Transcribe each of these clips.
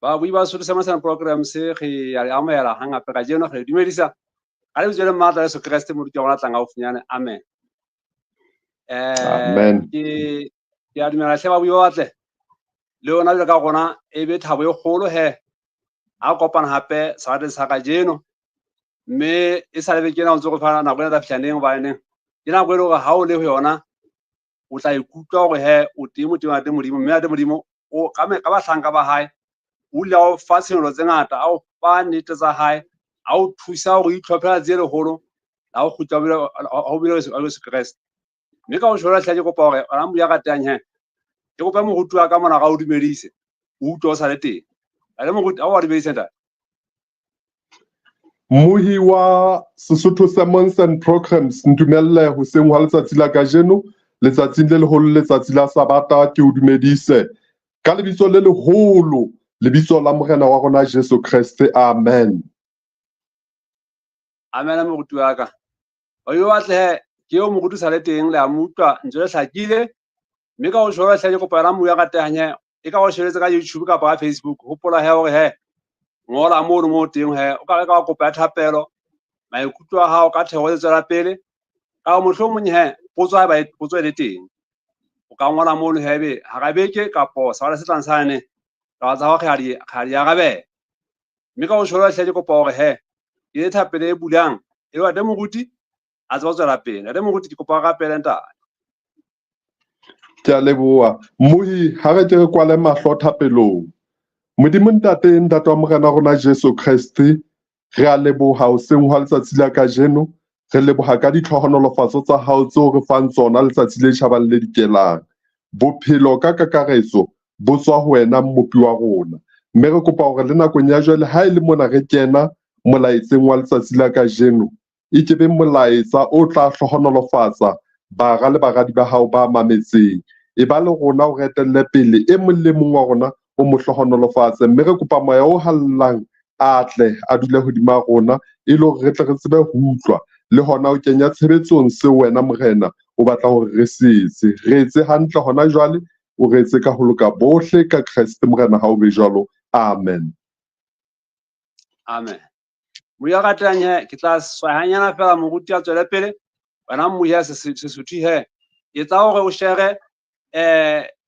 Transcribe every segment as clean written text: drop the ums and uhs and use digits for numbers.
Babui ba Sesotho sa Masana Programs re a le amohela hangape kajeno, re le dumedisa ka lebitso le matla la Jesu Kreste, Moruti wa rona tlang haufinyane. Amen. Amen. Ke a dumela hle babui ba batle le yona jwalo ka rona, e be thabo e kgolo he ha kopana hape sabateng sa kajeno, mme e sa lebe kena o ntse go fa nako ena tla fihla neng, hobaneng ke nako e le hore ha o le ho yona o tla ikutlwa hore he o teng mo teng wa Modimo, mme ate Modimo o ka bahlanka ba hae o ile a o fa tshenolo tse ngata, a o fa nnete tsa hae, a o thusa hore o itlhophela tse leholo la ho kgutla ho bile Jesu Kreste. Mme ka ho tjho hle ke kopa hore ona mo ya ratang he, ke kopa moruti wa ka mona ga o dumedise, o utlwe o sa le teng. Ale moruti, a o dumedise ntate. Mmohi wa Sesotho Sermons and Programs, ntumelle hoseng hwa letsatsi la kajeno, letsatsing le leholo, letsatsi la Sabata, ke o dumedise ka lebitso le leholo, lebitso la Morena wa rona Jesu Kreste. Amen. Amen, moruti wa ka. O yo batle he, ke eo moruti sa le teng, le a mo utlwa ntse le hlakile. Mme ka ho tjho hle ke kopa yona mo ya ratehang he, e ka o shebetse ka YouTube kapa ka Facebook, hopola he hore he ngola mono mo teng he o ka re ka kopa ya thapelo, maikutlo a hao ka thero e tswela pele, ka mohlomong he potso ha ba potso e le teng, o ka ngola mono he be hara beke kapo sebaka se tlang sane taba tsa hao re a di arabela. Mme ka ho tjho hle ke kopa hore he ke thapelo e bulang e le moruti a tseba tswela pele. Ntate moruti, ke kopa o rapele ntate. Ke a leboha. Mmohi, ha re ke re kwale mahlo thapelong. Modimo Ntate, Ntate wa Morena rona Jesu Kreste, re a leboha hoseng hwa letsatsi la kajeno. Re leboha ka ditlhohonolofatso tsa hao tseo re fang tsona letsatsi le tjhabang le dikelang. Bophelo ka kakaretso bo tswa ho wena Mmopi wa rona. Mme re kopa hore le nakong ya jwale ha e le mona re kena molaetseng wa letsatsi la kajeno, e ke be molaetsa o tla hlohonolofatsa bara le baradi ba hao ba mametseng. E ba le rona o re etelle pele, e mong le mong wa rona o mo hlohonolofatse. Mme re kopa moya o hallang a tle a dule hodima rona, e le hore re tle re tsebe ho utlwa le hona ho kenya tshebetsong seo wena Morena o batla hore re se etse. Re etse hantle hona jwale, o re etse ka ho loka bohle ka Kreste Morena ha o be jwalo. Amen. Amen. Moya ratang he, ke tla swahanyana fela moruti a tswele pele. Wena mmohi ya Sesotho he, etsa hore o share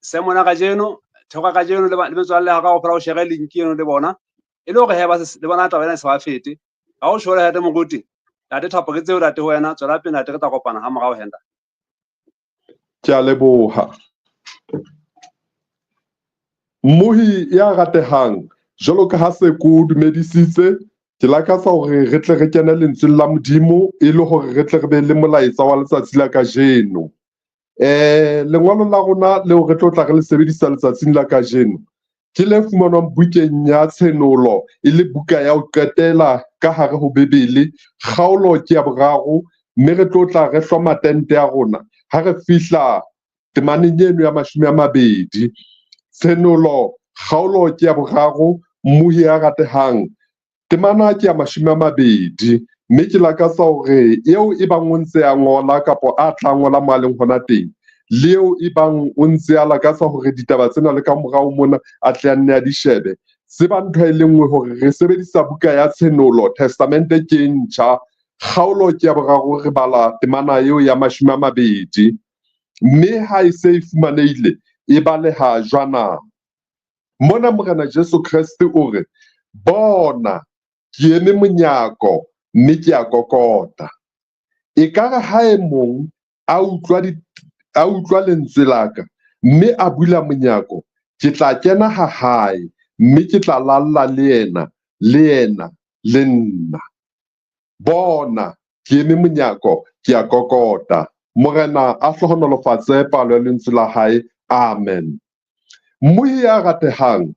sermon kajeno, thero kajeno le metswalle ya hao kaofela, o share link eno le bona, e le hore he ba le bona taba ena e se ba fete. Ka ho tjho he moruti, ntate thapo ke tseo ntate ho wena, tswela pele ntate, re tla kopana ha morao he ntate. Ke a leboha. Mmohi ya ratehang, jwalo ka ha se ko dumedisitse, ke lakatsa hore re tle re kene lentsweng la Modimo e le hore re tle re be le molaetsa wa letsatsi la kajeno. Lengolo la rona leo re tlo tla re le sebedisa letsatsing la kajeno ke le fumanwang bukeng ya Tshenolo, e le buka ya ho qetela ka hare ho Bibele, kgaolo ke ya 3, mme re tlo tla re hloma tente ya rona ha re fihla temaneng eno ya 20. Tshenolo kgaolo ke ya 3, mmohi ya ratehang, temana ke ya 20, mme ke lakatsa hore eo e bang o ntse a ngola kapo a tla ngola mo a leng hona teng, le eo e bang o ntse a lakatsa hore ditaba tsena le ka morao mona a tle a nne a di shebe. Tseba ntho e le nngwe hore re sebedisa buka ya Tshenolo, Testamente ke e ntjha, kgaolo ke ya 3, re bala temana eo ya 20. Mme ha e se e fumanehile, e baleha jwana. Mona Morena Jesu Kreste o re, bona, ke eme monyako mme ke a kokota. Ekare ha e mong a utlwa lentswe la ka mme a bula monyako, ke tla kena ha hae mme ke tla lalla le yena, le yena le nna. Bona, ke eme monyako, ke a kokota. Morena a hlohonolofatse palo ya lentswe la hae. Amen. Mmohi ya ratehang,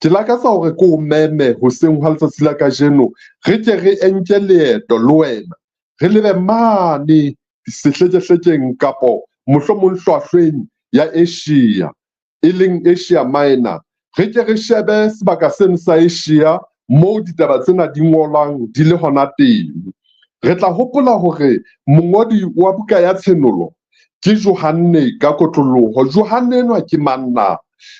ke lakatsa hore ke o meme hoseng hwa letsatsi la kajeno, re ke re enke leeto le wena, re lebe mane sehlekehlekeng kapo mohlomong hlwahlweng ya Asia, e leng Asia Minor. Re ke re shebe sebaka seno sa Asia moo ditaba tsena di ngolwang di le hona teng. Re tla hopola hore mongodi wa buka ya Tshenolo ke Johanne ka kotloloho. Johanne enwa ke mang na?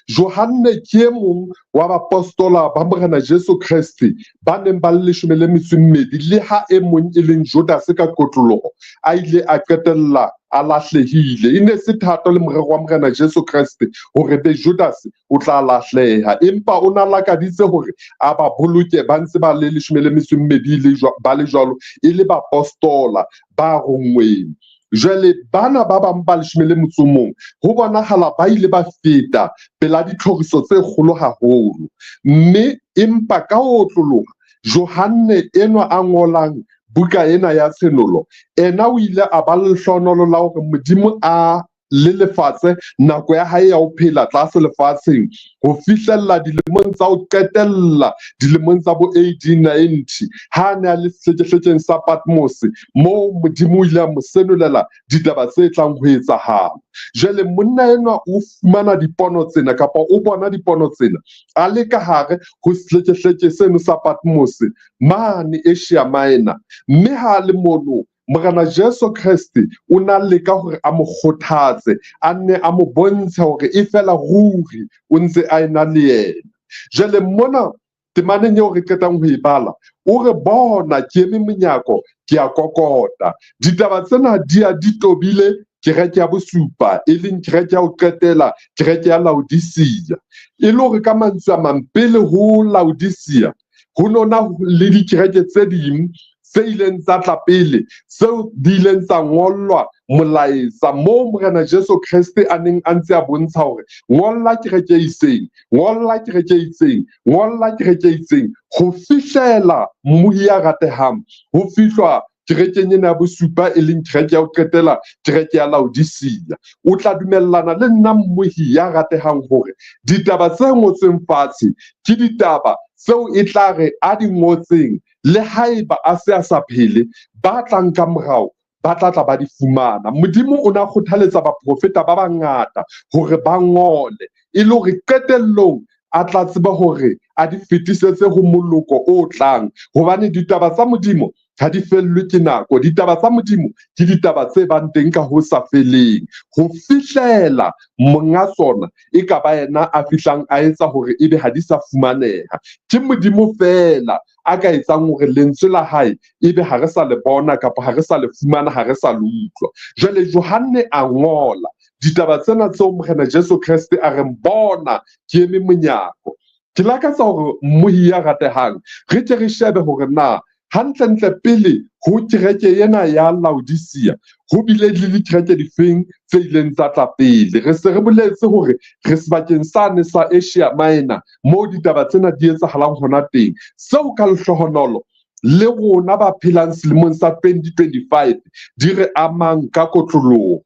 Johanne ke e mong wa bapostola ba Morena Jesu Kreste ba neng ba le 12, le ha e mong e leng Judase ka kotloloho a ile a qetella a lahlehile. E ne se thato le morero wa Morena Jesu Kreste hore be Judase o tla lahleha, empa o na lakaditse hore a ba boloke ba ntse ba le 12 ba le jwalo e le bapostola ba ronngweng. Jwale bana ba bang ba 11 ho bonahala ba ile ba feta pela ditlhoriso tse kgolo haholo, mme empa ka ho otloloha Johanne enwa a ngolang buka ena ya Tshenolo, ena o ile a ba lehlohonolo la hore Modimo a lelefatse nako ya hae ya ho phela tlase lefatsheng ho fihlella dilemong tsa ho qetella, dilemong tsa bo AD 90, ha a ne a le sehlekehlekeng sa Patmos, moo Modimo o ile a mo senolela ditaba tse tlang ho etsahala. Jwale monna enwa o fumana dipono tsena kapa o bona dipono tsena a le ka hare ho sehlekehleke seno sa Patmos mane Asia Minor, mme ha a le mono Morena Jesu Kreste o na leka hore a mo kgothatse, a nne a mo bontshe hore e fela ruri o ntse a ena le yena. Jwale mona temaneng eo re qetang ho e bala, o re bona ke eme monyako ke a kokota. Ditaba tsena di a di tobile kereke ya bosupa, e leng kereke ya ho qetela, kereke ya Laodicea. E le hore ka mantswe a mang, pele ho Laodicea ho nona le dikereke tse ding tse ileng tsa tla pele, tseo di ileng tsa ngollwa molaetsa moo Morena Jesu Kreste a neng a ntse a bontsha hore ngolla kereke e itseng, ngolla kereke e itseng, ngolla kereke e itseng, ho fihlela mmohi ya ratehang, ho fihlwa kerekeng ena ya bosupa e leng kereke ya ho qetela, kereke ya Laodicea. O tla dumellana le nna mmohi ya ratehang hore ditaba tse ngotsweng fatshe ke ditaba tseo e tla re a di ngotseng le haeba a se a sa phele, ba tlang ka morao ba tla tla ba di fumana. Modimo o na kgothaletsa baprofeta ba bangata hore ba ngole e le hore qetellong a tla tseba hore a di fetisetse ho moloko o tlang, hobane ditaba tsa Modimo ha di fellwe ke nako. Ditaba tsa Modimo ke ditaba tse bang teng ka ho sa feleng, ho fihlela monga tsona e ka ba yena a fihlang a etsa hore ebe ha di sa fumaneha. Ke Modimo feela a ka etsang hore lentswe la hae ebe ha re sa le bona kapa ha re sa le fumana, ha re sa le utlwa. Jwale Johanne a ngola ditaba tsena tseo Morena Jesu Kreste a reng bona ke eme monyako. Ke lakatsa hore mmohi ya ratehang re ke re shebe hore na hantlentle pele ho kereke ena ya Laodicea ho bile le dikereke difeng tse ileng tsa tla pele. Re se re boletse hore re sebakeng sane sa Asia Minor moo ditaba tsena di etsahalang hona teng. Seo ka lehlohonolo le rona ba phelang selemong sa 2025 di re amang ka kotloloho.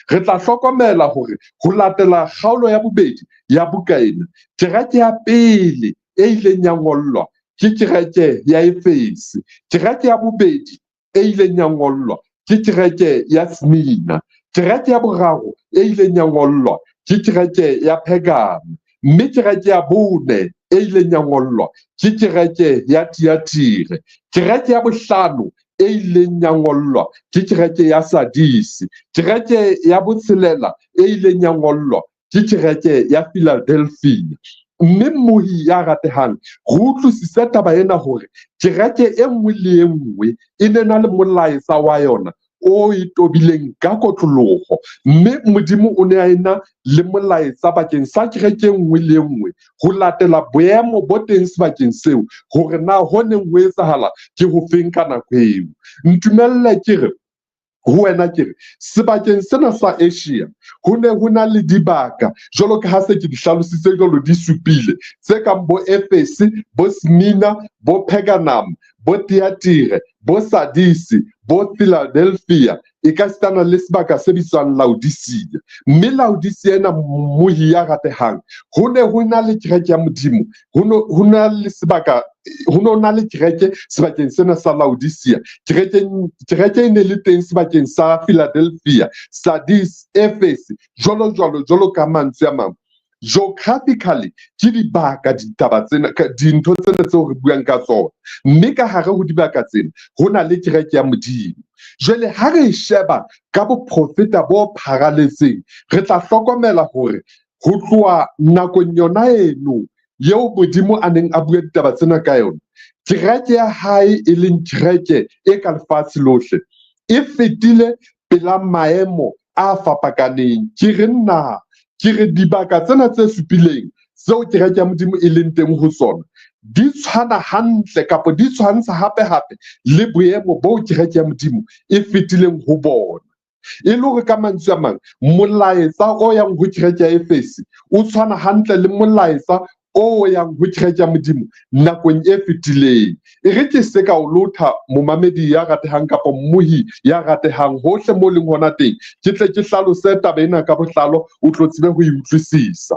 Re tla hlokomela hore ho latela kgaolo ya bobedi ya buka ena, kereke ya pele e ileng ya ngollwa ke kereke ya Efese, kereke ya bobedi e ileng ya ngollwa ke kereke ya Smyrna, kereke ya boraro e ileng ya ngollwa ke kereke ya Pergame, mme kereke ya bone e ileng ya ngollwa ke kereke ya Thyatire, kereke ya bohlano e ileng ya ngollwa ke kereke ya Sardis, kereke ya botshelela e ileng ya ngollwa ke kereke ya Philadelphia. Mme mmohi ya ratehang, re utlwisise taba ena hore kereke e nngwe le e nngwe e ne na le molaetsa wa yona o e tobileng ka kotloloho, mme Modimo o ne a ena le molaetsa bakeng sa kereke e nngwe le e nngwe ho latela boemo bo teng sebakeng seo, hore na ho neng ho etsahala ke ho feng ka nako eo. Ntumelle ke re ho wena ke re sebakeng sena sa Asia ho ne ho na le dibaka jwalo ka ha se ke di hlalositse jwalo di supile, tse kang bo Efese, bo Smyrna, bo Pergamum, bo Thyatire, bo Sardis, bo Philadelphia, e ka sitana le sebaka se bitswang Laodicea. Mme Laodicea ena mmohi ya ratehang, ho ne ho na le kereke ya Modimo, ho no ho na le sebaka, ho no na le kereke sebakeng sena sa Laodicea. Kereke e ne le teng sebakeng sa Philadelphia, Sardis, Efese, jwalo jwalo jwalo ka mantswe a mang. Geographically ke dibaka ditaba tsena, dintho tsena tseo re buang ka tsona, mme ka hare ho dibaka tsena ho na le kereke ya Modimo. Jwale ha re sheba ka boprofeta bo pharaletseng, re tla hlokomela hore Ho tloha nakong yona eno eo Modimo a neng a bua ditaba tsena ka yona, kereke ya hae e leng kereke e ka lefatshe lohle e fetile pela maemo a fapakaneng. Ke re nna, ke re dibaka tsena tse supileng tseo kereke ya Modimo e leng teng ho tsona di tshwana hantle kapa di tshwantsha hape-hape le boemo boo kereke ya Modimo e fetileng ho bona. E le hore ka mantswe a mang, molaetsa o yang ho kereke ya Efese o tshwana hantle le molaetsa o yang ho kereke ya Modimo nakong e fetileng. E re ke se ka o lotha momamedi ya ratehang kapa mmohi ya ratehang hohle mo leng hona teng, ke tle ke hlalose taba ena ka botlalo o tlo tsebe ho e utlwisisa.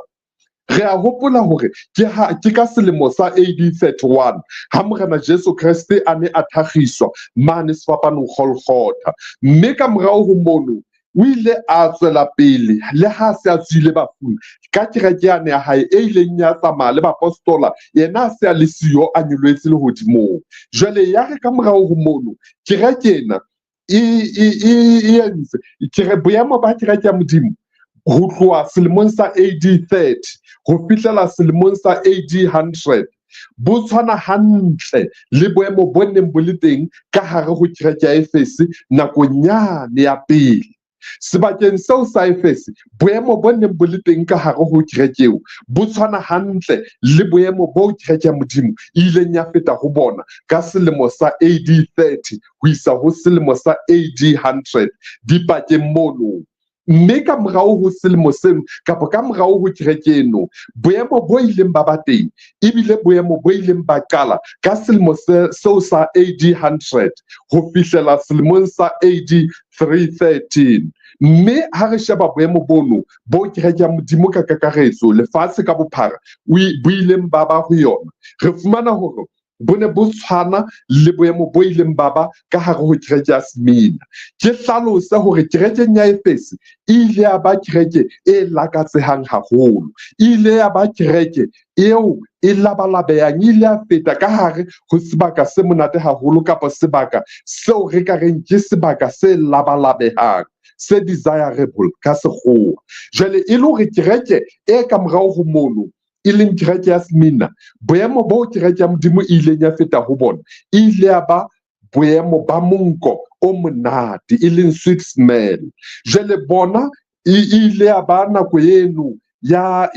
Re a hopola hore ke ka selemo sa AD 31 ha Morena Jesu Kreste a ne a thakgiswa mane sefapanong Golgotha, mme ka morao ho mono o ile a tswela pele le ha se a tswile bafung ka kereke yane ya hae e ileng ya tsamaya le bapostola, yena a se a le siyo a nyolohetse lehodimong. Jwale ya re ka morao ho mono kereke ena e entse boemo ba kereke ya Modimo ho tloha selemong sa AD 30 ho fihlela selemong sa AD 100 bo tshwana hantle le boemo bo neng bo le teng ka hare ho kereke ya Efese nakong yane ya pele. Sebakeng seo sa Efese, boemo bo neng bo le teng ka hare ho kereke eo bo tshwana hantle le boemo bo kereke ya Modimo e ileng ya feta ho bona ka selemo sa AD 30 ho isa ho selemo sa AD 100 dipakeng mono. Mme ka morao ho selemo seno kapa ka morao ho kereke eno, boemo bo ileng ba ba teng ebile boemo bo ileng ba qala ka selemo seo sa AD 100 ho fihlela selemong sa AD 313. Mme ha re sheba boemo bono bo kereke ya Modimo ka kakaretso lefatshe ka bophara bo ileng ba ba ho yona, re fumana hore bo ne bo tshwana le boemo bo ileng ba ba ka hare ho kereke ya Smyrna. Ke hlalose hore kerekeng ya Efese e ile ya ba kereke e lakatsehang haholo, e ile ya ba kereke eo e labalabehang, e ile ya feta ka hare ho sebaka se monate haholo kapa sebaka seo re ka reng ke sebaka se labalabehang, se desirable ka sekgowa. Jwale e le hore kereke e ka morao ho mono e leng kereke ya Smyrna, boemo bo kereke ya Modimo e ileng ya feta ho bona e ile ya ba boemo ba monko o monate, e leng sweet smell. Jwale bona e ile ya ba nako eno ya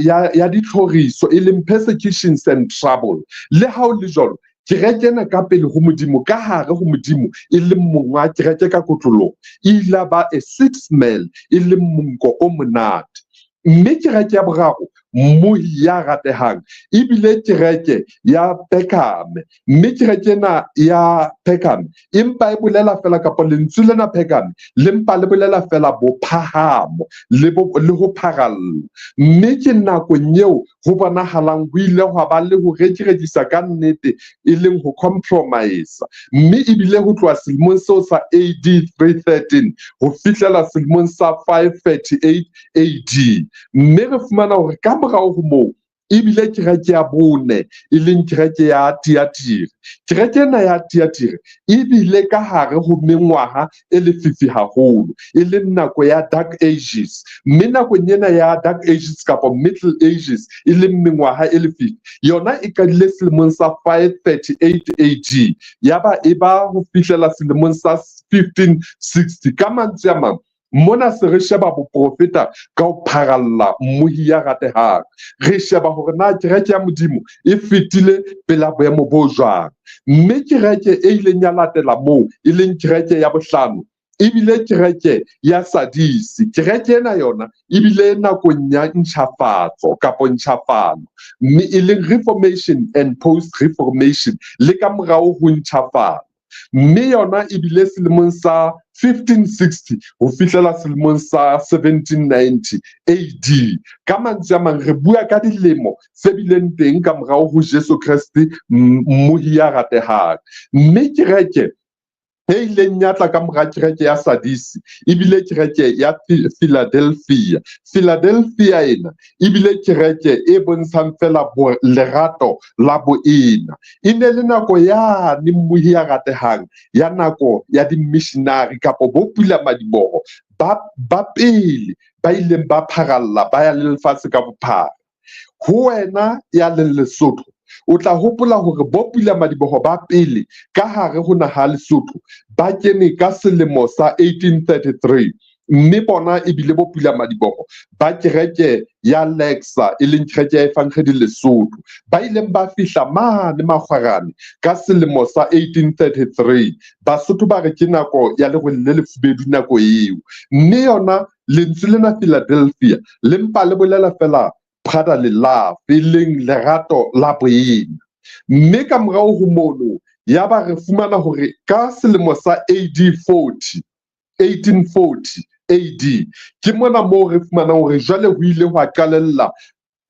ditlhoriso, e leng persecutions and trouble. Le ha ho le jwalo, kereke ena ka pele ho Modimo, ka hare ho Modimo e leng monga kereke ka kotloloho, e ile ba a sweet smell, e leng monko o monate. Mme kereke ya boraro, mmohi ya ratehang, ebile kereke ya Pergame. Mme kereke ena ya Pergame empa e bolela fela, kapa lentswe lena Pergame le mpa le bolela fela bophahamo le ho pharalla. Mme ke nakong eo ho bonahalang ho ile hwa ba le ho rekirekisa ka nnete, e leng ho compromise. Mme ebile ho tloha selemong seo sa AD 313 ho fihlela selemong sa 538 AD. Mme re fumana hore ka morao ho moo ebile kereke ya bone, e leng kereke ya Thyatire. Kereke ena ya Thyatire ebile ka hare ho mengwaha e lefifi haholo, e leng nako ya Dark Ages. Mme nakong ena ya Dark Ages kapa Middle Ages, e leng mengwaha e lefifi, yona e qadile selemong sa 538 AD, ya ba e ba ho fihlela selemong sa 1560. Ka mantswe a mang, mona se re sheba boprofeta ka ho pharalla mmohi ya ratehang. Re sheba hore na kereke ya Modimo e fetile pela boemo bo jwang. Mme kereke e ileng ya latela moo, e leng kereke ya bohlano, ebile kereke ya Sardisi. Kereke ena yona ebile nakong ya ntjhafatso kapa ntjhafalo, mme e leng Reformation and Post-Reformation, le ka morao ho ntjhafalo. Mme yona ebile selemong sa 1560 ho fihlela selemong sa 1790 AD. Ka mantswe a mang, re bua ka dilemo tse bileng teng ka morao ho Jesu Kreste mmohi ya ratehang. Mme kereke e ileng ya tla ka mora kereke ya Sardisi ebile kereke ya Philadelphia. Philadelphia ena ebile kereke e bontshang fela lerato la boena. E ne le nako yane mmohi ya ratehang ya nako ya di-missionary kapa bo pulamadiboho ba pele ba ileng ba pharalla ba ya le lefatshe ka bophara. Ho wena ya leng Lesotho, o tla hopola hore bo pulamadiboho ba pele ka hare ho naha Lesotho ba kene ka selemo sa 1833, mme bona ebile bo pulamadiboho ba kereke ya Lexa, e leng kereke ya Evangedi Lesotho, ba ileng ba fihla mane Makgwarane ka selemo sa 1833. Basotho ba re ke nako ya lerwele le lefubedu nako eo, mme yona lentswe lena Philadelphia le mpa le bolela fela brotherly love, e leng lerato la boena. Mme ka morao ho mono ya ba re fumana hore ka selemo sa AD 40, 1840 AD, ke mona moo re fumanang hore jwale ho ile hwa qalella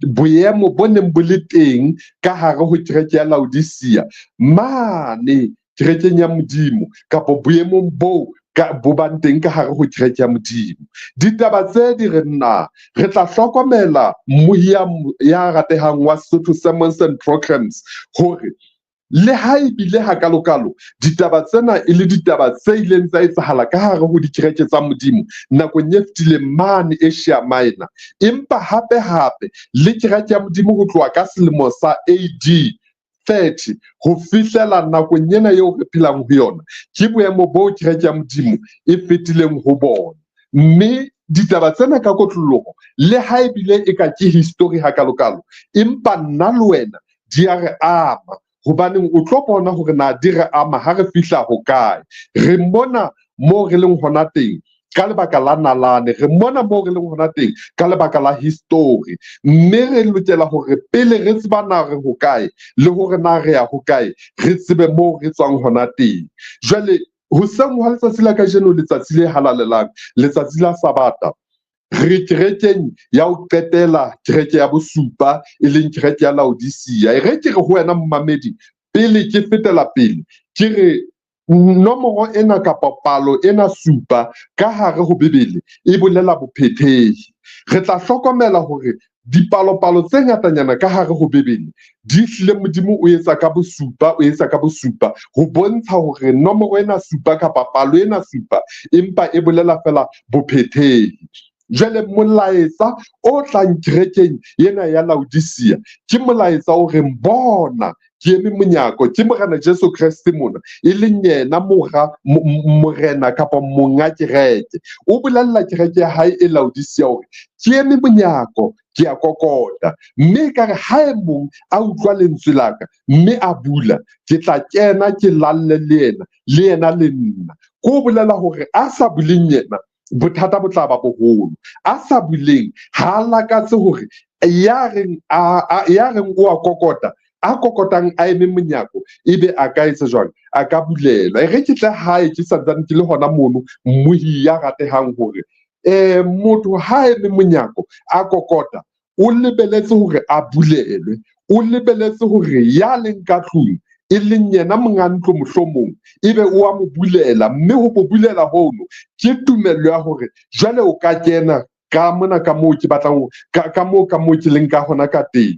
boemo bo neng bo le teng ka hare ho kereke ya Laodicea mane kerekeng ya Modimo, kapa boemong boo ka bo bang teng ka hare ho kereke ya Modimo. Ditaba tse di re nna re tla hlokomela mmohi ya ratehang wa Sesotho Sermons and Programs hore le ha ebile hakalokalo ditaba tsena e le ditaba tse ileng tsa etsahala ka hare ho dikereke tsa Modimo nakong e fetileng mane Asia Minor, empa hape hape le kereke ya Modimo ho tloha ka selemo sa AD 30 ho fihlela nakong ena eo re phelang ho yona, ke boemo boo kereke ya Modimo e fetileng ho bona. Mme ditaba tsena ka kotloloho le ha ebile e ka ke history hakalokalo, empa nna le wena di a re ama, hobaneng o tlo bona hore na di re ama ha re fihla hokae. Re mona moo re leng hona teng ka lebaka la nalane, re mona moo re leng hona teng ka lebaka la history, mme re lokela hore pele re tseba na re hokae le hore na re ya hokae, re tsebe moo re tswang hona teng. Jwale hoseng hwa letsatsi la kajeno, letsatsi le halalelang, letsatsi la Sabata, re kerekeng ya ho qetela, kereke ya bosupa, e leng kereke ya Laodicea. E re ke re ho wena momamedi, pele ke fetela pele, ke re nomoro ena kapa palo ena supa ka hare ho Bibele e bolela bophethehi. Re tla hlokomela hore dipalopalo tse ngatanyana ka hare ho Bibele di hlile Modimo o etsa ka bosupa, o etsa ka bosupa ho bontsha hore nomoro ena supa kapa palo ena supa empa e bolela fela bophethehi. Jwale molaetsa o tlang kerekeng ena ya Laodicea ke molaetsa o reng bona ke eme monyako, ke Morena Jesu Kreste mona, e leng yena morena kapa monga kereke. O bolella kereke ya hae e Laodicea hore ke eme monyako, ke a kokota, mme ekare ha e mong a utlwa lentswe la ka mme a bula, ke tla kena ke lalle le yena, le yena le nna. Ke ho bolela hore a sa buleng yena bothata bo tla ba boholo. A sa buleng ha a lakatse hore ya reng ya reng o a kokota, a kokotang a eme monyako, ebe a ka etsa jwang? A ka bulelwa. E re ke tle hae ke santsane ke le hona mono, mmohi ya ratehang hore motho ha eme monyako a kokota, o lebeletse hore a bulelwe, o lebeletse hore ya leng ka tlung e leng yena monga ntlo mohlomong ebe o a mo bulela, mme ho mo bulela hono ke tumello ya hore jwale o ka kena ka mona ka moo ke batlang ka moo ka moo ke leng ka hona ka teng.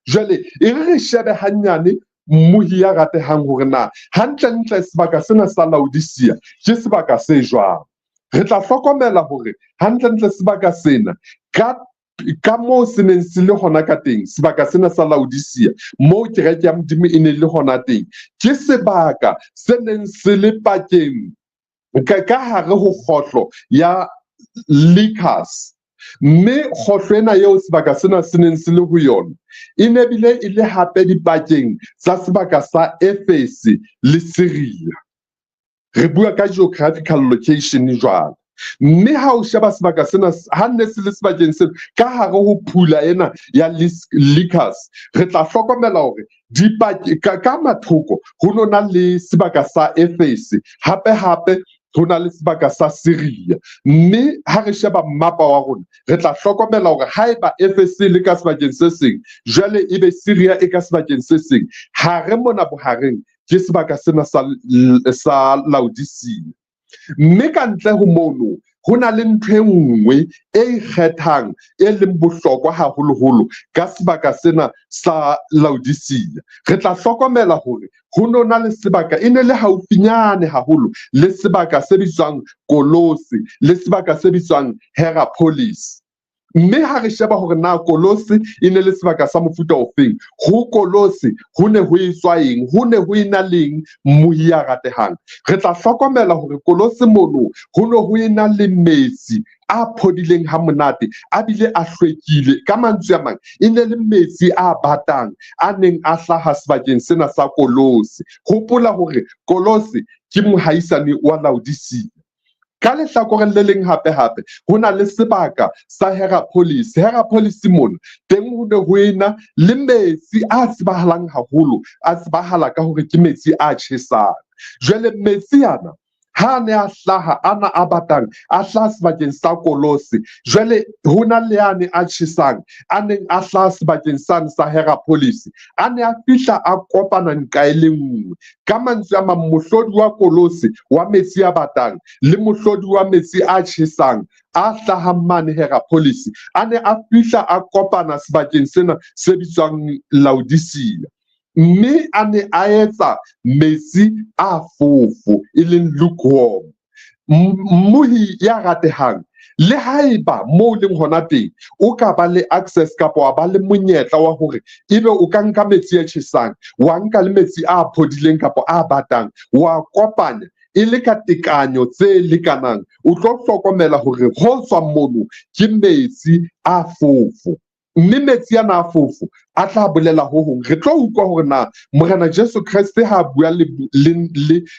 Jwale e re re shebe hanyane mmohi ya ratehang hore na hantlentle sebaka sena sa Laodicea ke sebaka se jwang. Re tla hlokomela hore hantlentle sebaka sena ka moo se neng se le hona ka teng, sebaka sena sa Laodicea moo kereke ya Modimo e ne le hona teng, ke sebaka se neng se le pakeng ka hare ho kgohlo ya Lycus. Mme kgohlo ena eo sebaka sena se neng se le ho yona e ne bile e le hape dipakeng tsa sebaka sa Efese le Syria. Re bua ka geographical location jwale. Mme ha o sheba sebaka sena ha nne se le sebakeng sena ka hare ho phula ena ya Lycus, re tla hlokomela hore ka mathoko ho no na le sebaka sa Efese, hape hape ho na le sebaka sa Syria. Mme ha re sheba mmapa wa rona, re tla hlokomela hore haeba Efese le ka sebakeng se seng, jwale ebe Syria e ka sebakeng se seng, hare mona bohareng ke sebaka sena sa Laodicea. Mme ka ntle ho mono ho na le ntho e nngwe e ikgethang e leng bohlokwa haholoholo ka sebaka sena sa Laodicea. Re tla hlokomela hore ho no na le sebaka e ne le haufinyane haholo le sebaka se bitswang Kolose le sebaka se bitswang Hierapolis. Mme ha re sheba hore na Kolose e ne le sebaka sa mofuta ofeng, ho Kolose ho ne ho etswa eng, ho ne ho ena leng mmohi ya ratehang, re tla hlokomela hore Kolose mono ho ne ho ena le metsi a phodileng ha monate, a bile a hlwekile. Ka mantswe a mang, e ne le metsi a batang a neng a hlaha sebakeng sena sa Kolose. Hopola hore Kolose ke mohaisane wa Laodicea. Ka lehlakoreng le leng hape-hape ho na le sebaka sa Herapolis. Herapolis mona teng ho ne ho ena le metsi a tsebahalang haholo, a tsebahala ka hore ke metsi a tjhesang. Jwale metsi ana ha a ne a hlaha, ana a batang a hlaha sebakeng sa Kolose. Jwale ho na le ane a tjhesang a neng a hlaha sebakeng sane sa Herapolis, a ne a fihla a kopana nqa e le nngwe. Ka mantswe a mang, mohlodi wa Kolose wa metsi a batang le mohlodi wa metsi a tjhesang a hlahang mane Herapolis a ne a fihla a kopana sebakeng sena se bitswang Laodicea, mme a ne a etsa metsi a fofo, e leng lukewarm. Mmohi ya ratehang, le haeba moo leng hona teng o ka ba le access kapa wa ba le monyetla wa hore ebe o ka nka metsi a tjhesang, wa nka le metsi a phodileng kapa a batang, wa kopanya e le ka tekanyo tse lekanang, o tlo hlokomela hore ho tswang mono ke metsi a fofo. Mme metsi ana a fofo a tla bolela ho hong. Re tlo utlwa hore na Morena Jesu Kreste ha bua le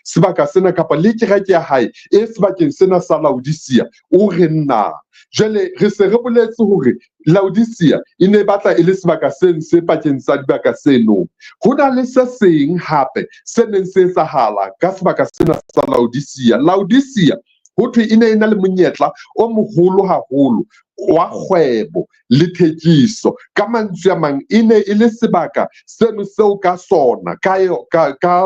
sebaka sena kapa le kereke ya hae e sebakeng sena sa Laodicea, o re na. Jwale re se re boletse hore Laodicea e ne batla e le sebaka seno se pakeng tsa dibaka seno. Ho na le se seng hape se neng se etsahala ka sebaka sena sa Laodicea. Laodicea ho thwe e ne e na le monyetla o moholo haholo wa kgwebo le thekiso. Ka mantswe a mang, e ne e le sebaka seno seo ka sona ka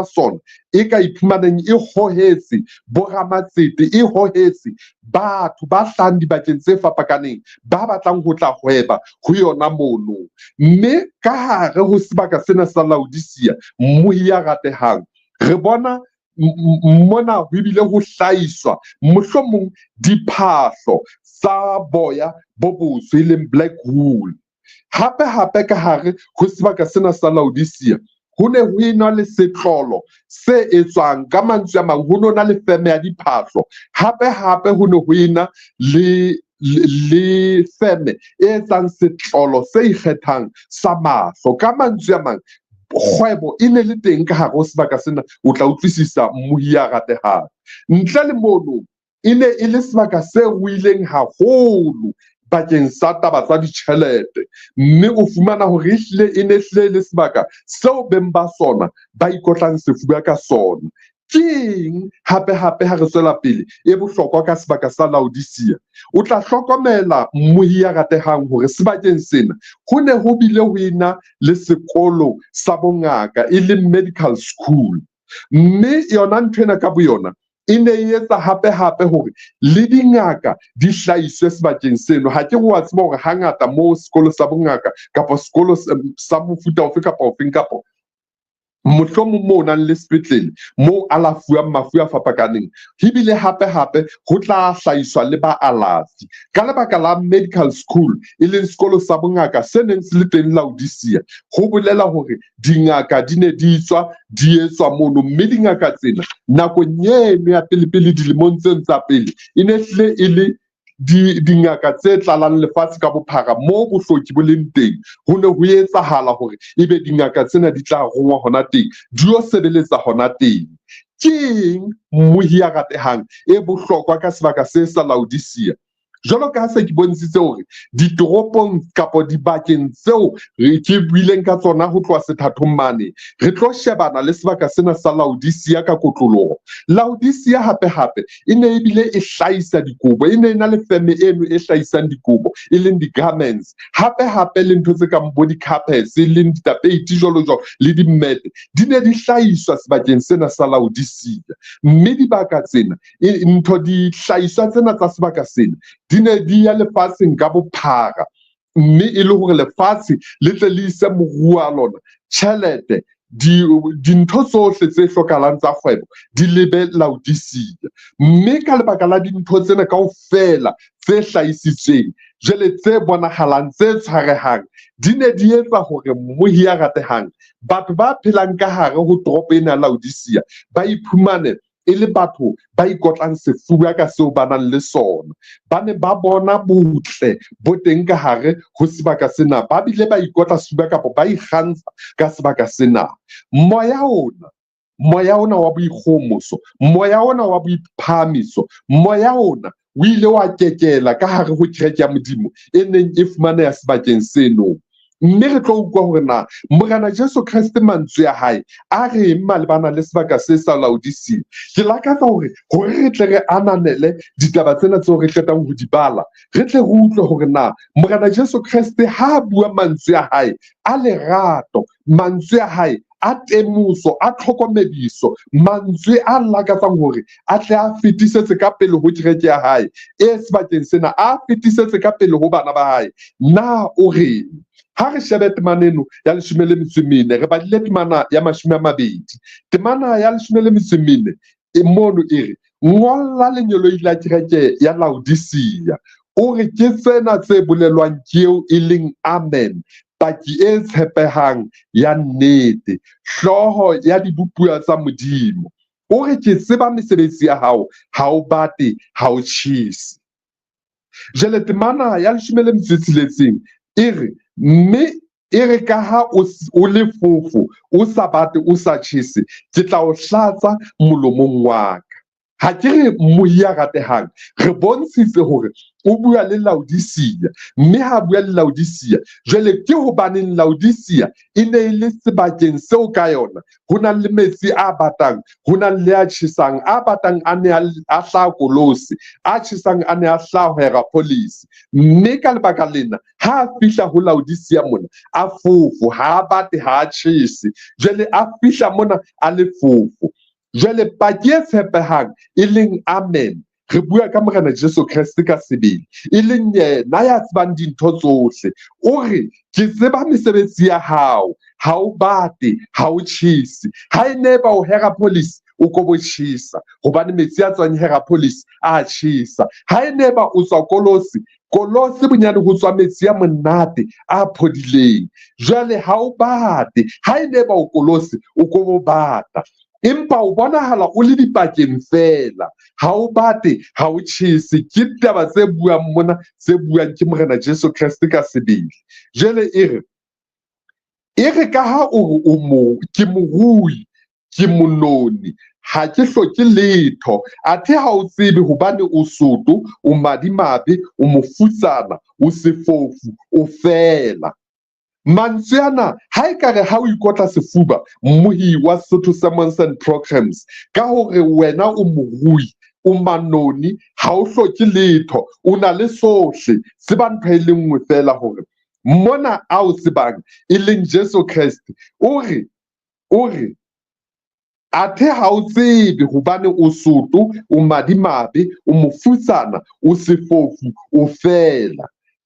sona e ka iphumaneng e hohetse boramatsete, e hohetse batho ba hlahang dibakeng tse fapakaneng ba batlang ho tla hweba ho yona mono. Mme ka hare ho sebaka sena sa Laodicea, mmohi ya ratehang, re bona mona ho bile ho hlahiswa mohlomong diphahlo tsa boya bo botsho, e leng black wool. Hape hape ka hare ho sebaka sena sa Laodicea ho ne ho ena le setlolo se etswang, ka mantswe a mang ho no na le feme ya diphahlo. Hape hape ho ne ho ena le feme e etsang setlolo se ikgethang sa mahlo. Ka mantswe a mang, kgwebo e ne le teng ka hare ho sebaka sena, o tla utlwisisa mmohi ya ratehang. Ntle le mono, e ne e le sebaka se ruileng haholo bakeng sa taba tsa ditjhelete, mme o fumana hore ehlile e ne hlile le sebaka seo beng ba sona ba ikotlang sefuba ka sona. Keng hape hape ha re tswela pele e bohlokwa ka sebaka sa Laodicea? O tla hlokomela mmohi ya ratehang hore sebakeng sena ho ne ho bile ho ena le sekolo sa bongaka, e leng medical school. Mme yona nthwena ka boyona e ne e etsa hape hape hore le dingaka di hlahiswe sebakeng seno. Ha ke re wa tseba hore hangata moo sekolo sa bongaka kapa sekolo sa mofuta ofe kapa ofeng kapa mohlomong moo o nang le sepetlele moo alafuwang mafu a fapakaneng, ebile hape hape ho tla hlahiswa le baalafi. Ka lebaka la medical school, e leng sekolo sa bongaka se neng se le teng Laodicea, ho bolela hore dingaka di ne di tswa di etswa mono, mme dingaka tsena nakong eno ya pele-pele dilemong tseno tsa pele e ne hlile e le dingaka tse tlalang lefatshe ka bophara moo bohloki bo leng teng. Ho ne ho etsahala hore ebe dingaka tsena di tla rongwa hona teng, di yo sebeletsa hona teng. Keng mmohi ya ratehang e bohlokwa ka sebaka se sa Laodicea? Jwalo ka ha se ke bontshitse hore ditoropong kapa dibakeng tseo re ke buileng ka tsona ho tloha sethathong mane, re tlo shebana le sebaka sena sa Laodicea ka kotloloho. Laodicea hape hape e ne ebile e hlahisa dikobo, e ne e na le feme eno e hlahisang dikobo, e leng di-garments. Hape hape le ntho tse kang bo di-carpets, e leng ditapeiti jwalo jwalo le dimmete, di ne di hlahiswa sebakeng sena sa Laodicea. Mme dibaka tsena, ntho dihlahiswa tsena tsa sebaka sena di ne di ya lefatsheng ka bophara, mme e le hore lefatshe le tle le ise moruo wa lona tjhelete Dintho tsohle tse hlokahalang tsa kgwebo di lebe Laodicea. Mme ka lebaka la dintho tsena kaofela tse hlahisitsweng, jwale tse bonahalang, tse tshwarehang, di ne di etsa hore mmohi ya ratehang, batho ba phelang ka hare ho toropo ena ya Laodicea ba iphumane e le batho ba ikotlang sefuba ka seo ba nang le sona. Ba ne ba bona botle bo teng ka hare ho sebaka sena, ba bile ba ikotla sefuba kapa ba ikgantsha ka sebaka sena. Moya ona, moya ona wa boikgohomoso, moya ona wa boiphahamiso, moya ona o ile wa kekela ka hare ho kereke ya Modimo e neng e fumaneha sebakeng seno. Mme re tlo utlwa hore na Morena Jesu Kreste mantswe a hae a reng malebana le sebaka se sa Laodicea. Ke lakatsa hore hore re tle re ananele ditaba tsena tseo re qetang ho di bala, re tle re utlwe hore na Morena Jesu Kreste ha a bua mantswe a hae a lerato, mantswe a hae a temoso, a tlhokomediso, mantswe a lakatsang hore a tle a fetisetse ka pele ho kereke ya hae e sebakeng sena, a fetisetse ka pele ho bana ba hae. Na o reng? Ha re shebe temana eno ya 14, re badile temana ya 20. Temana ya 14 e mono e re, ngolla lengeloi la kereke ya Laodicea, o re ke tsena tse bolelwang ke eo e leng Amen, paki e tshepehang ya nnete, hlooho ya dibopuwa tsa Modimo. O re ke tseba mesebetsi ya hao, ha o bate, ha o tjhese. Jwale temana ya 16 e re, mme e re ka ha o le fofo, o sa bate, o sa tjhese, ke tla o hlatsa molomong wa ka. Ha ke re mmohi ya ratehang, re bontshitse hore o bua le Laodicea, mme ha bua le Laodicea, jwale ke hobaneng Laodicea e ne e le sebakeng seo ka yona ho nang le metsi a batang, ho nang le a tjhesang. A batang a ne a hlaha Kolose, a tjhesang a ne a hlaha Hierapolis. Mme ka lebaka lena, ha a fihla ho Laodicea mona, a fofo, ha a bate, ha a tjhese. Jwale a fihla mona a le fofo. Jwale paki e tshepehang e leng Amen, re bua ka Morena Jesu Kreste ka sebele, e leng yena ya tsebang dintho tsohle. O re, ke tseba mesebetsi ya hao, ha o bate, ha o tjhese. Ha e ne ba o Hierapolis, o ko bo tjhesa, hobane metsi a tswang Hierapolis a tjhesa. Ha e ne ba o tswa Kolose, Kolose bonyane ho tswa metsi a monate a phodileng. Jwale ha o bate, ha e ne ba o Kolose, o ko bo bata. Empa o bonahala o le dipakeng feela, ha o bate, ha o tjhese. Ke ditaba tse buang mona, tse buang ke Morena Jesu Kreste ka sebele. Jwale e re, e re ka ha o re o mo, ke morui, ke mononi, ha ke hloke letho. Athe ha o tsebe hobane o soto, o madimabe, o mofutsana, o sefofu, o fela. Mantswe ana ha ekare ha o ikotla sefuba mmohi wa Sesotho Sermons and Programs ka hore wena o morui, o manoni, ha o hloke letho, o na le sohle. Tseba ntho e le nngwe feela hore mona a o tsebang e leng Jesu Kreste, o re, o re athe ha o tsebe hobane o soto, o madimabe, o mofutsana, o sefofu, o fela.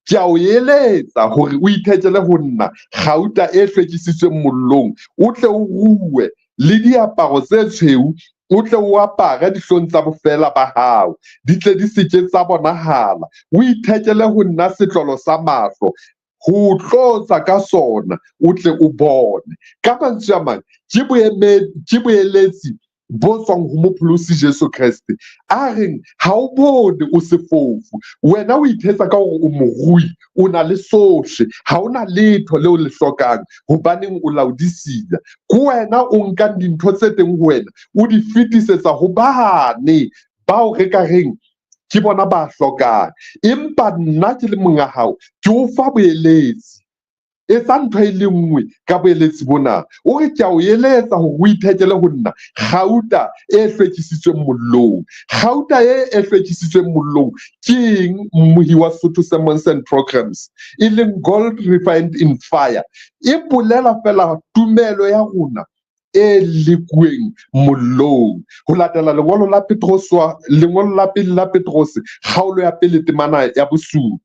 Ke a o eletsa hore o ithekele ho nna kgauta e hlwekisitsweng mollong, o tle o rue le diaparo tse tshweu, o tle o apare dihlong tsa bofela ba hao, di tle di se ke tsa bonahala. O ithekele ho nna setlolo sa mahlo, ho o tlotsa ka sona, o tle o bone. Ka mantswe a mang, ke boeletsi bo tswang ho Mopholosi Jesu Kreste a reng ha o bone o sefofu, wena o ithetsa ka hore o morui, o na le sohle, ha o na letho leo le hlokang, hobaneng o Laodicea. Ke wena o nkang dintho tse teng ho wena, o di fetisetsa ho bane bao re ka reng ke bona ba hlokang. Empa nna ke le monga hao, ke o fa boeletsi. Etsa ntho e le nngwe ka boeletsi bona. O re ke a o eletsa hore o ithekele ho nna kgauta e hlwekisitsweng mollong. Kgauta e hlwekisitsweng mollong ke eng, mmohi wa Sesotho Sermons and Programs? E leng gold refined in fire. E bolela feela tumelo ya rona e lekuweng mollong. Ho latela lengolo la Petrose, lengolo la pele la Petrose, kgaolo ya pele temana ya 7.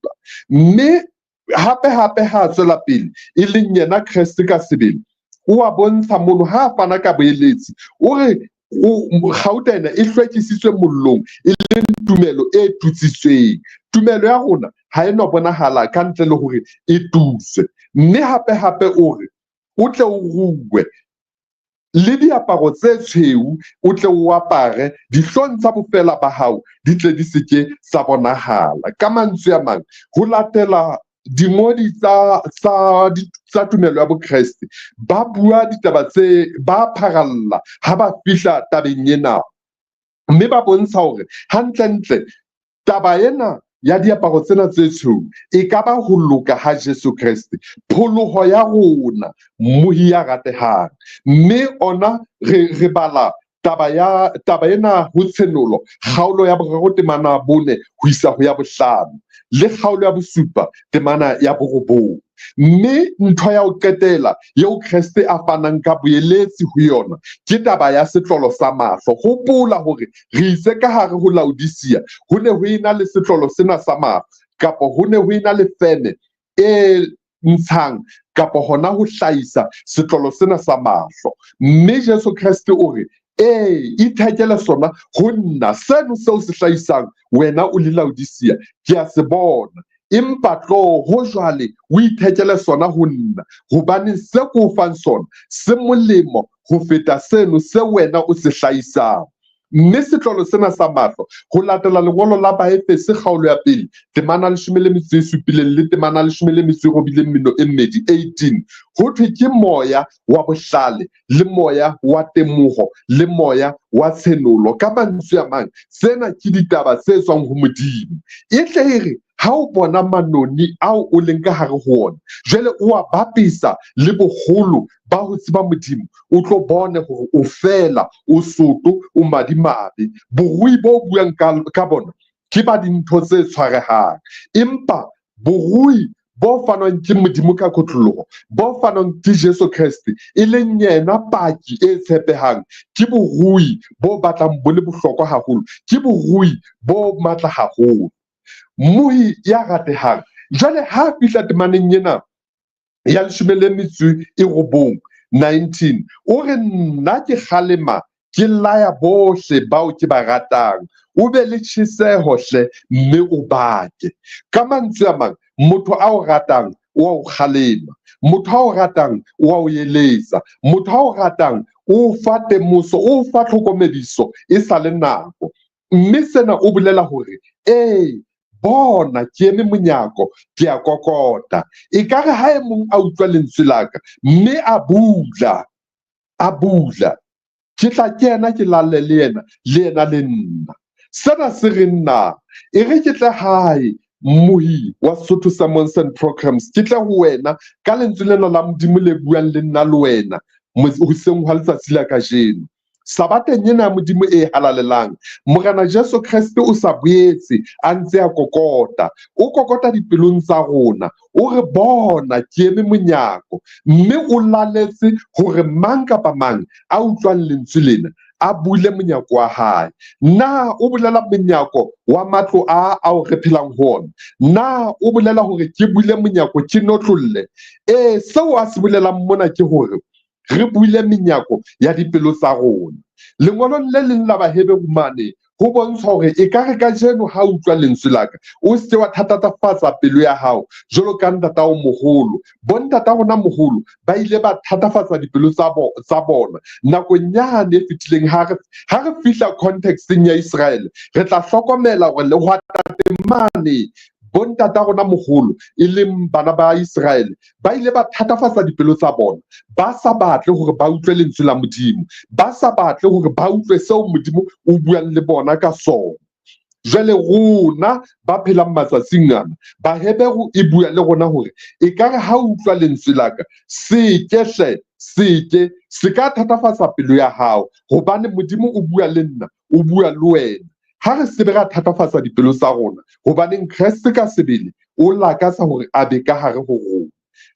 Mme hape hape ha tswela pele, e leng yena Kreste ka sebele. O a bontsha mono ha a fana ka boeletsi, o re kgauta ena e hlwekisitswe mollong, e leng tumelo e tutsitsweng. Tumelo ya rona ha e no bonahala ka ntle le hore e tutswe. Mme hape hape o re o tle o rue le diaparo tse tshweu, o tle o apare, dihlong tsa bofela ba hao di tle di se ke tsa bonahala. Ka mantswe a mang, ho latela dingodi tsa tumelo ya Bokreste, ba bua ditaba tse, ba pharalla ha ba fihla tabeng ena, mme ba bontsha hore hantlentle taba ena ya diaparo tsena tse tshweu e ka ba ho loka ha Jesu Kreste, pholoho ya rona, mmohi ya ratehang. Mme ona re bala taba ena ho Tshenolo, kgaolo ya 3 temana 4 ho isa ho ya 5, le kgaolo ya 7 temana ya 9. Mme ntho ya ho qetela eo Kreste a fanang ka boeletsi ho yona ke taba ya setlolo sa mahlo. Hopola hore re itse ka hare ho Laodicea ho ne ho ena le setlolo sena sa mahlo, kapa ho ne ho ena le fene e ntshang kapa hona ho hlahisa setlolo sena sa mahlo. Mme Jesu Kreste o re, ee, ithekele sona ho nna, seno seo se hlahisang wena o le Laodicea, ke a se bona. Empa tlo ho jwale o ithekele sona ho nna, hobane se ke o fang sona se molemo ho feta seno se wena o se hlahisang. Mme setlolo sena sa mahlo, ho latela lengolo la Baefese kgaolo ya 1, temana 17 le temana 18, 18, ho thwe ke moya wa bohlale le moya wa temoho le moya wa tshenolo. Ka mantswe a mang, tsena ke ditaba tse tswang ho Modimo. E tle e re ha o bona manoni ao o leng ka hare ho ona, jwale o a bapisa le boholo ba ho tseba Modimo, o tlo bone hore o fela, o soto, o madimabe. Borui bo buang ka bona ke ba dintho tse tshwarehang, empa borui bo fanwang ke Modimo ka kotloloho, bo fanwang ke Jesu Kreste, e leng yena paki e tshepehang, ke borui bo batlang bo le bohlokwa haholo, ke borui bo matla haholo. Mmohi ya ratehang, jwale ha fihla temaneng ena ya 19, 19, o re nna ke kgalema, ke laya bohle bao ke ba ratang, o be le tjheseho hle, mme o bake. Ka mantswe a mang, motho a o ratang o a o kgalema, motho a o ratang o a o eletsa, motho a o ratang o fa temoso, o fa tlhokomediso e sa le nako. Mme sena o bolela hore ee, bona ke eme monyako, ke a kokota. Ekare ha e mong a utlwa lentswe la ka mme a bula, ke tla kena ke lalle le yena, le yena le nna. Sena se re nna, e re ke tle hae, mmohi wa Sesotho Sermons and Programs, ke tle ho wena ka lentswe lena la Modimo le buang le nna le wena hoseng hwa letsatsi la kajeno. Sabateng ena ya Modimo e halalelang, Morena Jesu Kreste o sa boetse a ntse a kokota, o kokota dipelong tsa rona, o re bona ke eme monyako, mme o laletse hore mang kapa mang a utlwang lentswe lena a bule monyako wa hae. Na o bolela monyako wa matlo a ao re phelang ho ona? Na o bolela hore ke bule monyako ke notlolle? Ee, seo a se bolelang mona ke hore re buile menyako ya dipelo tsa rona. Lengolong le leng la Baheberu mane ho bontsha hore ekare kajeno ha utlwa lentswe la ka, o se ke wa thatafatsa pelo ya hao jwalo ka ntatao moholo. Bo ntata rona moholo ba ile ba thatafatsa dipelo tsa bona nakong yane e fetileng. Ha re fihla contexteng ya Israel, re tla hlokomela hore lehwatateng mane bo ntata rona moholo e leng bana ba Israel ba ile ba thatafatsa dipelo tsa bona, ba sa batle hore ba utlwe lentswe la Modimo, ba sa batle hore ba utlwe seo Modimo o buang le bona ka sona. Jwale rona ba phelang matsatsing ana, Baheberu e bua le rona hore ekare ha o utlwa lentswe la ka, se ke hle, se ke, se ka thatafatsa pelo ya hao, hobane Modimo o bua le nna, o bua le wena. Ha re se be ra thatafatsa dipelo tsa rona, hobaneng Kreste ka sebele o lakatsa hore a be ka hare ho rona.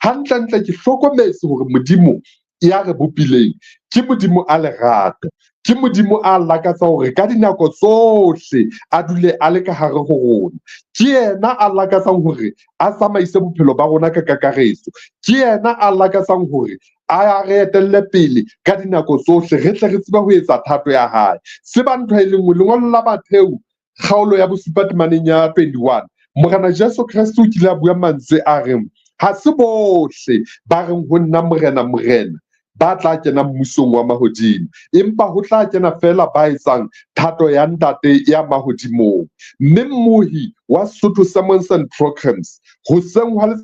Hantlentle ke hlokometse hore Modimo ya re bopileng Ke Modimo a lerato, ke Modimo a lakatsa hore ka dinako tsohle a dule a le ka hare ho rona. Ke yena a lakatsang hore a tsamaise bophelo ba rona ka kakaretso. Ke yena a lakatsang hore a re etelle pele ka dinako tsohle, re tle re tsebe ho etsa thato ya hae. Tseba ntho e le nngwe, lengolo la Matheu kgaolo ya bosupa temaneng ya 21, Morena Jesu Kreste o kile a bua mantswe a reng, ha se bohle ba reng ho nna Morena, Morena, ba tla kena mmusong wa mahodimo, empa ho tla kena feela ba etsang thato ya Ntate ya mahodimong. Mme mmohi wa Sesotho Sermons and Programs hoseng hwa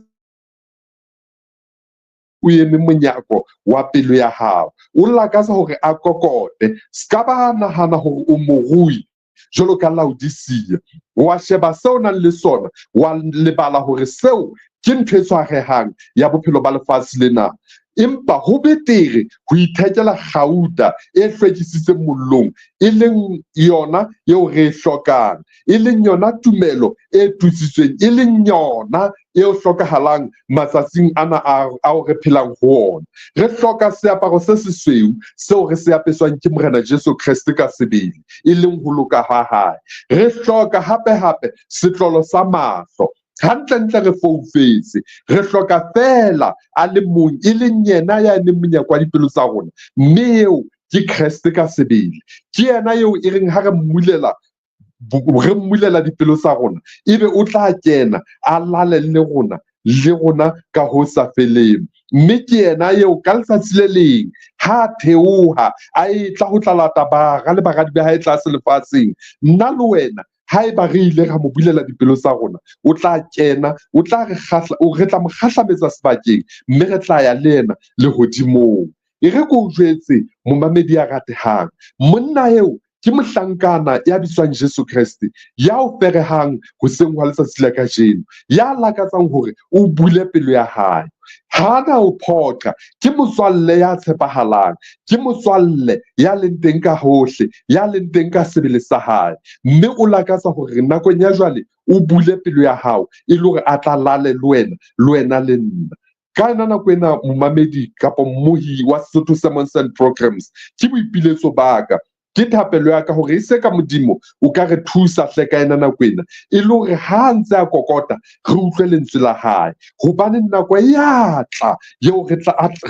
o eme monyako wa pelo ya hao, o lakatsa hore a kokote. Ska ba nahana hore o morui jwalo ka Laodicea, wa sheba seo o nang le sona, wa lebala hore seo ke ntho e tshwarehang ya bophelo ba lefatshe lena. Empa ho betere ho ithekela kgauta e hlwekisitseng mollong, e leng yona eo re e hlokang, e leng yona tumelo e tutsitsweng, e leng yona eo hlokahalang matsatsing ana ao re phelang ho ona. Re hloka seaparo se sesweu seo re se apeswang ke Morena Jesu Kreste ka sebele, e leng ho loka ha hae. Re hloka hape-hape setlolo sa mahlo. Hantlentle re foufetse, re hloka feela a le mong, e leng yena ya emeng monyako wa dipelo tsa rona, mme eo ke Kreste ka sebele. Ke yena eo e reng ha re mmulela, re mmulela dipelo tsa rona, ebe o tla kena a lale le rona, le rona ka ho sa feleng. Mme ke yena eo ka letsatsi le leng ha a theoha a etla ho tla lata bara le baradi ba hae tlase lefatsheng, nna le wena haeba re ile ra mo bulela dipelo tsa rona, o tla kena, o tla re kgahla, o re tla mo kgahlametsa sebakeng, mme re tla ya le yena lehodimong. E re ke o jwetse, momamedi ya ratehang, monna eo ke mohlankana ya bitswang Jesu Kreste, ya o ferehang hoseng hwa letsatsi la kajeno, ya lakatsang hore o bule pelo ya hae. Ha na o phoqa, ke motswalle ya tshepahalang, ke motswalle ya leng teng ka hohle, ya leng teng ka sebele sa hae. Mme o lakatsa hore nakong ya jwale o bule pelo ya hao, e le hore a tla lale le wena, le wena le nna. Ka yona nako ena, momamedi kapa mmohi wa Sesotho Sermons and Programs, ke boipiletso ba ka, ke thapelo ya ka hore e se ka Modimo o ka re thusa hle ka ena nako ena, e le hore ha a ntse a kokota re utlwe lentswe la hae. Hobane nako ya tla eo re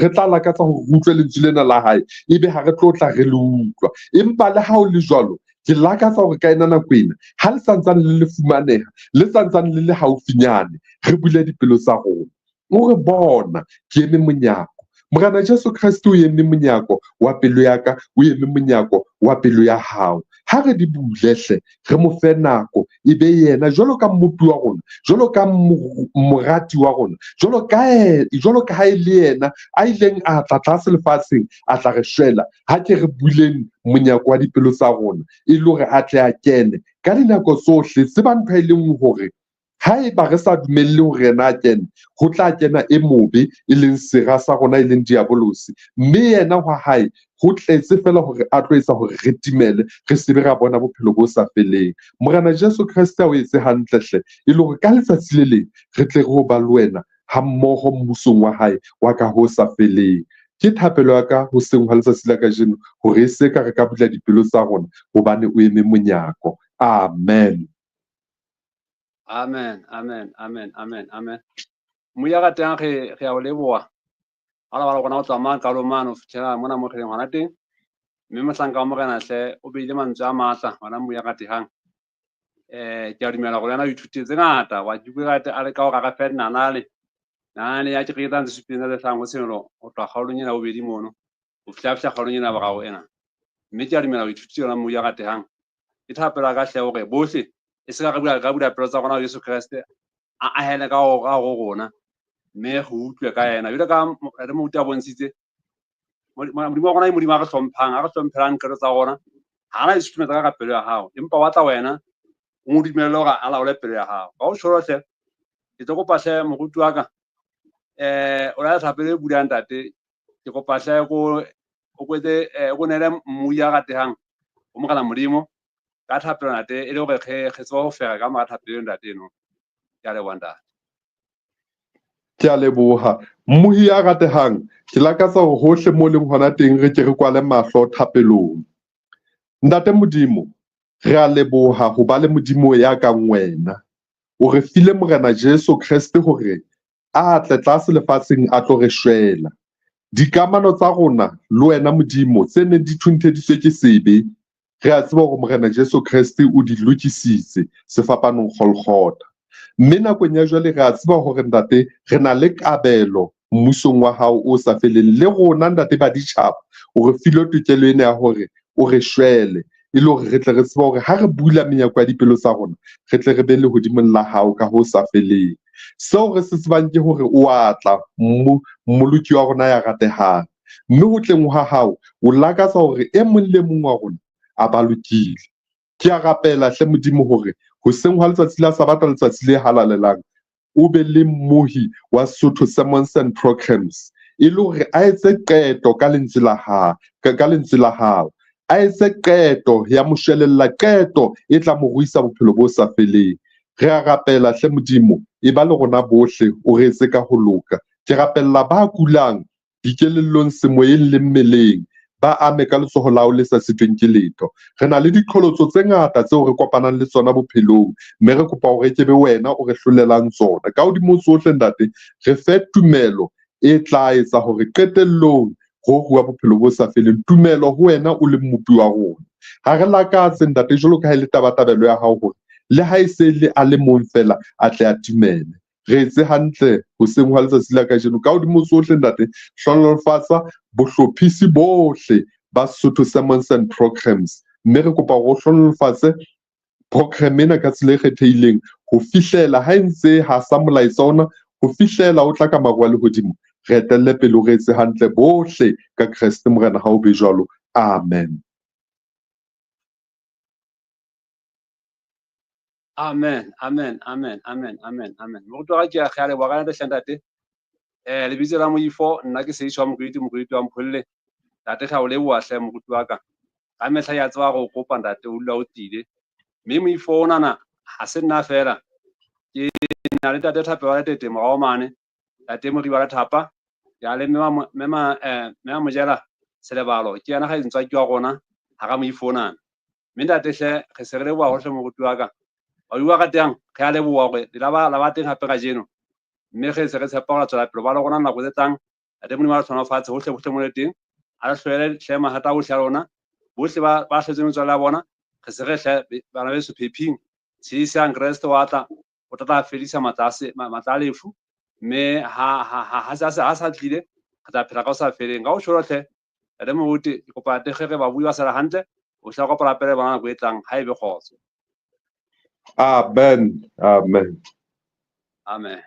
tla lakatsa hore re utlwe lentswe lena la hae, ebe ha re tlo tla re le utlwa. Empa le ha o le jwalo, ke lakatsa hore ka ena nako ena, ha le santsane le le fumaneha, le santsane le le haufinyane, re bule dipelo tsa rona. O re bona, ke eme monyako. Morena Jesu Kreste o eme monyako wa pelo ya ka, o eme monyako wa pelo ya hao. Ha re di bule hle, re mo fe nako, e be yena jwalo ka mmopi wa rona, jwalo ka morati wa rona, jwalo ka ha e le yena a ileng a tla tlase lefatsheng, a tla re shwela. Ha ke re buleng monyako wa dipelo tsa rona, e le hore a tle a kene. Ka dinako tsohle, tseba ntho e leng hore haeba re sa dumelle hore yena a kene, ho tla kena e mobe, e leng sera sa rona, e leng diabolosi. Mme yena hwa hae ho tletse feela hore a tlo etsa hore re timele, re se be ra bona bophelo bo sa feleng. Morena Jesu Kreste a o etse hantle hle, e le hore ka letsatsi le leng re tle re ho ba le wena ha mmoho mmusong wa hae wa ka ho sa feleng. Ke thapelo ya ka hoseng hwa letsatsi la kajeno hore e se ka re ka bula dipelo tsa rona, hobane o eme monyako. Amen. Amen, amen, amen, amen, amen. Moya ratang re a o leboha. Ha la ba rona o tsamaya qalong mane ho fihlela mona mo re leng hona teng. Mme mohlanka wa Morena hle o beile mantswe a matla hona moya ratehang. Ke a dumela hore wena o ithutile tse ngata, wa ke utlwe a le ka hore a re fe nanale. Nanane ya kereke tsa tse supileng tse hlahang ho Tshenolo ho tloha kgaolong ena ya bobedi mono ho fihla fihla kgaolong ena ya boraro ena. Mme ke a dumela o ithutile yona moya ratehang. Ke thapelo ya ka hle hore bohle e se ka re bula, ra bula pelo tsa rona ho Jesu Kreste, a ahele ka ho rona, mme re utlwe ka yena. Jwalo ka re moruti a bontshitse, Modimo wa rona ke Modimo a re hlomphang, a re hlomphelang qeto tsa rona. Ha ana ditshusumetso ka pelo ya hao, empa wa tla wena o mo dumelle hore a laole pelo ya hao. Ka ho tjho hle, ke tlo kopa hle moruti wa ka, o la thapelo e bulang ntate, ke kopa hle ko o kwetse, o neele mmuyi ya ratehang ho Morena Modimo ka thapelo ntate, e le hore re tsebe ho fera ka mora thapelo eo ntate eno. Ke a leboha ntate. Ke a leboha. Mmohi ya ratehang, ke lakatsa hore hohle mo leng hona teng re ke re kwale mahlo thapelong. Ntate Modimo, re a leboha ho ba le Modimo ya kang wena. O re file Morena Jesu Kreste hore a tle tlase lefatsheng a tlo re shwela. Dikamano tsa rona le wena Modimo tse neng di thuntheditswe ke sebe, re a tseba hore Morena Jesu Kreste o di lokisitse sefapanong Golgotha. Mme nakong ya jwale re a tseba hore ntate re na le kabelo mmusong wa hao o sa feleng. Le rona ntate ba ditjhaba o re filwe tokelo ena ya hore o re shwele, e le hore re tle re tsebe hore ha re bula menyako ya dipelo tsa rona, re tle re be lehodimong la hao ka ho sa feleng. Seo re se tsebang ke hore o a tla mmoloki wa rona ya ratehang. Mme ho tleng ha hao o lakatsa hore e mong le mong wa rona a ba lokile. Ke a rapela hle Modimo hore hoseng hwa letsatsi la Sabata, letsatsi le halalelang, o be le mmohi wa Sesotho Sermons and Programs e le hore a etse qeto ka lentswe la hao, ka lentswe la hao. A etse qeto ya moshwelella, qeto e tla mo ruisa bophelo bo sa feleng. Re a rapela hle Modimo, e ba le rona bohle, o re etse ka ho loka. Ke rapella ba kulang dikelellong, semoyeng le mmeleng, ba ame ka letsoho la hao le sa sitweng ke letho. Re na le diqholotso tse ngata tseo re kopanang le tsona bophelong, mme re kopa hore ke be wena o re hlolelang tsona. Ka hodimo tsohle ntate, re fe tumelo e tla etsa hore qetellong ro rua bophelo bo sa feleng. Tumelo ho wena o le mmopi wa rona. Ha re lakatse ntate jwalo ka ha e le tabatabelo ya hao hore le ha e se le a le mong fela a tle a timele. Re etse hantle hoseng hwa letsatsi la kajeno. Ka hodimo tsohle ntate, hlohonolofatsa bohlophisi bohle ba Sesotho Sermons and Programs. Mme re kopa hore o hlohonolofatse program ena ka tsela e kgethehileng ho fihlela ha e ntse hasa molaetsa ona, ho fihlela o tla ka maru a lehodimo. Re etelle pele, o re etse hantle bohle ka Kreste Morena, ha o be jwalo. Amen. Amen, amen, amen, amen, amen, amen. Moruti wa ka ke a re a leboha ka ntate hle ntate. Lebitso la Moifo, nna ke Seisho wa Moruti, Moruti wa Mpholle. Ntate hle a o leboha hle moruti wa ka. Ka mehla ya tseba gore o kopa ntate, o dula o tiile. Mme Moifo onana ha se nna fela. Ke na le ntate Thapelo wa Letete morao mane, ntate Moriba Lethapa, ya le mema Mojela Selebalo, ke yena ga ntswaki wa rona hara Moifo onana. Mme ntate hle re se re leboha hohle moruti wa ka. Ba bua ratehang, re a leboha hore le la ba teng hape kajeno. Mme re se re tshepa hore tswela pele ba le rona nako tse tlang. Ntate Modimo a le hlohonolofatse hohle hohle mo le teng. A le hloele hle mathata ohle a lona. Bohle ba hletseng metswalle ya bona, re se re hle bana beso phephing. Tshedisang Kreste wa tla, o tla tla fedisa matla a lefu. Mme ha sa tlile, re tla phela ka ho sa feleng. Ka ho tjho hle, ntate Moruti, ke kopa ntate re ba bue ba sala hantle, o tla kopa lapele bona nako e tlang, ha ebe kgotso. Amen. Amen. Amen.